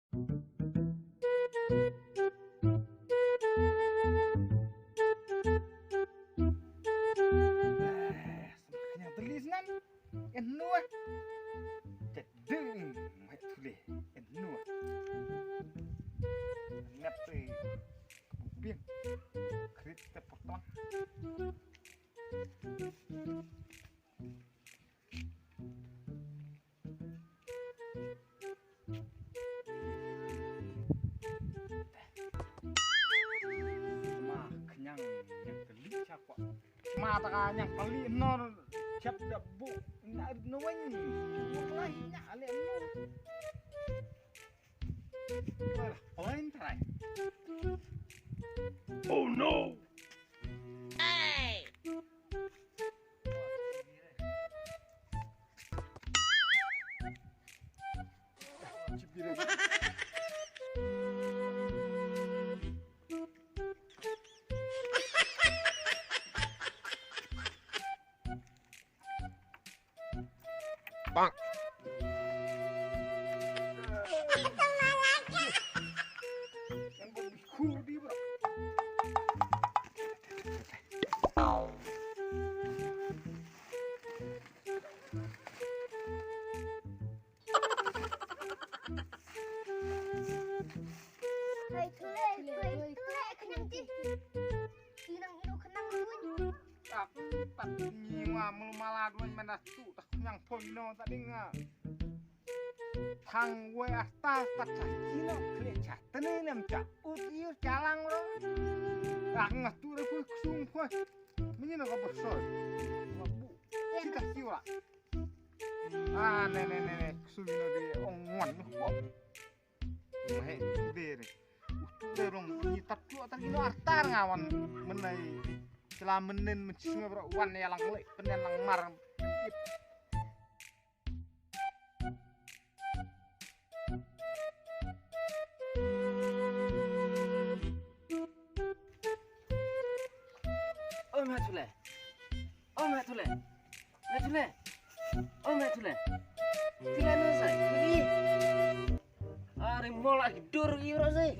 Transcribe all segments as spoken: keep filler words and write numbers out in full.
Kñia teli snan. En nua. Chet ding. Mai tuli. En nua. Nep te. Biang. Krit te potong. Ma kñia, kñia teli cha kwa. Ma ta ka kñia teli nor chap da bu na no wen. Lai nya ale no. Plain try. Oh no. Bang. Hai, tule, tule, tule, khnang ti. Inang ino khnang ruin. Tak, tak, nyi wa melu mala duan mana tu, tak nyang pon no tak ding ah. Thang wei asta tak sa kino kle cha tene nem cha ut ir chalang ro. Ak nga tu re pui ksung pui. Menyi na ka bersoi. Nga bu. Cita kiwa. Ah, ne, ne, ne, ne. Ksung ino de ong wan nu ko. Mahe de re. Utu de rong ni tap tu tak ino artar nga wan menai. Sela menen menci sungai bro wan ya lang le penen lang mar. Oi, Meh Thule. Oi, Meh Thule. Meh Thule. Oi, Meh Thule. Tila no sai. Ni. Are mol ai dur i ro sai.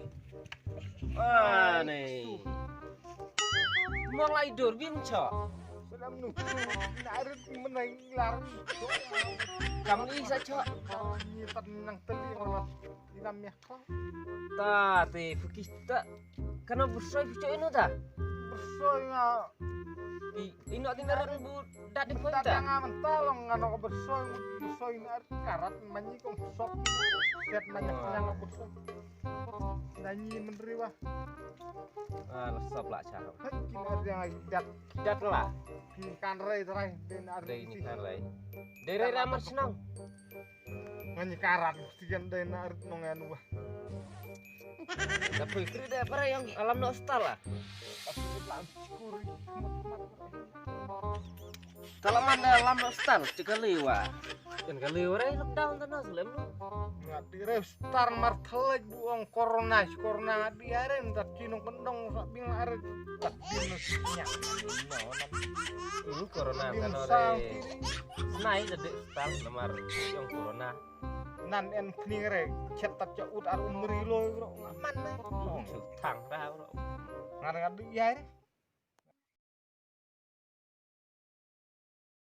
Ah, ni. Mol ai dur bin cha. Salam nu. Narit menai lar. Kam i sa cha. Ni pat nang teli ro. Inam ya. Ta te phi ki ta. Kana bersoi phi choi ino ta? Bersoi nga. I, ino ti naran bu dat di poi ta. Nga menta long nga no bersoi, bersoi na karat manyi kong sok. Set manyi nga bersoi. Nanyi menri wah. Ah, la sop la cha. Hai, kin ar yang dat. Dat la. Kin kan rai trai den ar. Dei ni kan rai. Dei rai ramar senang. Ngani karat mesti kan dai na arit nong anu bah. Tapi kri dai para yang alam no stal lah. Tapi lah syukur. Kalau mana alam no stal cekali wa. Kan kali wa rai lockdown tanah selem lu. Ngat di rai star mar thalek buong corona, corona ngat di aren tat kinong kendong sak bing arit tat bing nyak. Ini corona kan rai. Nai da dek stal namar yang corona. Nan en kning re chet tap cha ut ar umri lo bro. Ngaman ne. Chu thang ra bro. Ngar ngar du ya re.